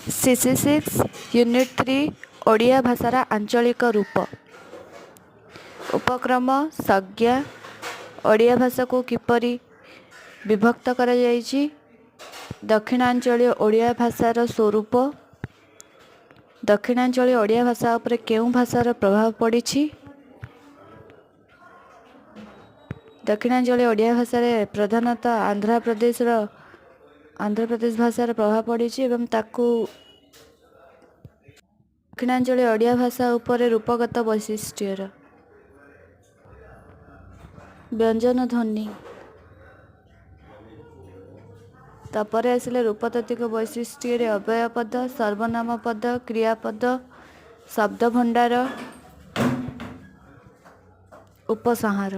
CC 6 unit 3, Odia ଭାଷାର ଆଞ୍ଚଳିକ ରୂପ। ଉପକ୍ରମ, ସଂଜ୍ଞା, ଓଡ଼ିଆ ଭାଷାକୁ କିପରି ବିଭକ୍ତ କରାଯାଇଛି, ଦକ୍ଷିଣାଞ୍ଚଳୀୟ ଓଡ଼ିଆ ଭାଷାର ସ୍ୱରୂପ, ଦକ୍ଷିଣାଞ୍ଚଳୀୟ ଓଡ଼ିଆ ଭାଷା ଉପରେ କେଉଁ ଭାଷାର ପ୍ରଭାବ ପଡ଼ିଛି, ଦକ୍ଷିଣାଞ୍ଚଳୀୟ ଓଡ଼ିଆ ଭାଷାରେ ପ୍ରଧାନତଃ ଆନ୍ଧ୍ରପ୍ରଦେଶ ଭାଷାର ପ୍ରଭାବ ପଡ଼ିଛି ଏବଂ ତାକୁ ଦକ୍ଷିଣାଞ୍ଚଳୀୟ ଓଡ଼ିଆ ଭାଷା ଉପରେ ରୂପଗତ ବୈଶିଷ୍ଟ୍ୟର ବ୍ୟଞ୍ଜନ ଧ୍ୱନି। ତାପରେ ଆସିଲେ ରୂପତାତ୍ତ୍ୱିକ ବୈଶିଷ୍ଟ୍ୟରେ ଅବ୍ୟୟ ପଦ, ସର୍ବନାମ ପଦ, କ୍ରିୟାପଦ, ଶବ୍ଦ ଭଣ୍ଡାର, ଉପସଂହାର।